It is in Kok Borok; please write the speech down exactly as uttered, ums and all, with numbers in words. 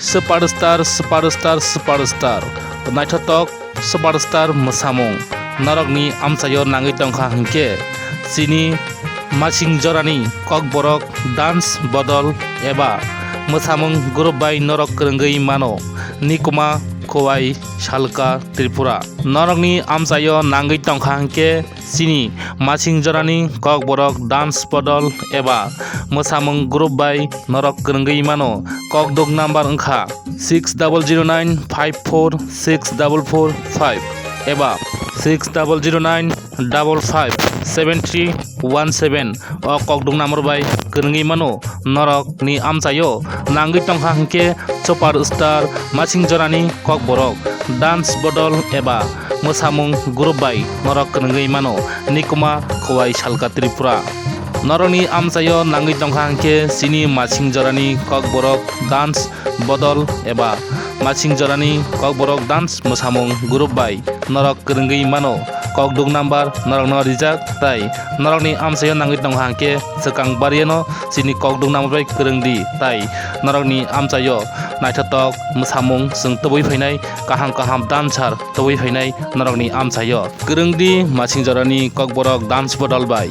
Superstar, superstar, superstar, naithotok superstar mwsamung norokni amchaio nangwi tongkha hinkhe chini masing jorani kokborok dance bodol eba mwsamung group bai norok kwrwngwi mano Nikuma Khowai Salka Tripura. Norokni amchaio nangwi tongkha hinkhe chini masing jorani kokborok dance bodol eba mwsamung group bai norok kwrwngwi mano. Kokduk number wngkha six double zero nine five four six double four five eba six double zero nine double five seven three one seven. O kokduk number bai kwrwngwi mano. Norokni amchaio nangwi tongkha hinkhe superstar masing jorani kokborok dance bodol eba mwsamung group bai norok kwrwngwi mano Nikuma Khowai Salka Tripura. Norokni amchaio nangwi tongkha hinkhe chini masing jorani kokborok dance bodol eba masing jorani kokborok dance mwsamung group bai norok kwrwngwi mano. Kokduk number norokno rijak, tai norokni amchaio nangwi tongkha hinkhe swkang bariyano chini kokduk number bai kwrwng di, tai norokni amchaio naithotok mwsamung chwng tubui phainai, kaham kaham dancer tubui phainai norokni amchaio. Kwrwng di masing jorani kokborok dance bodol bai.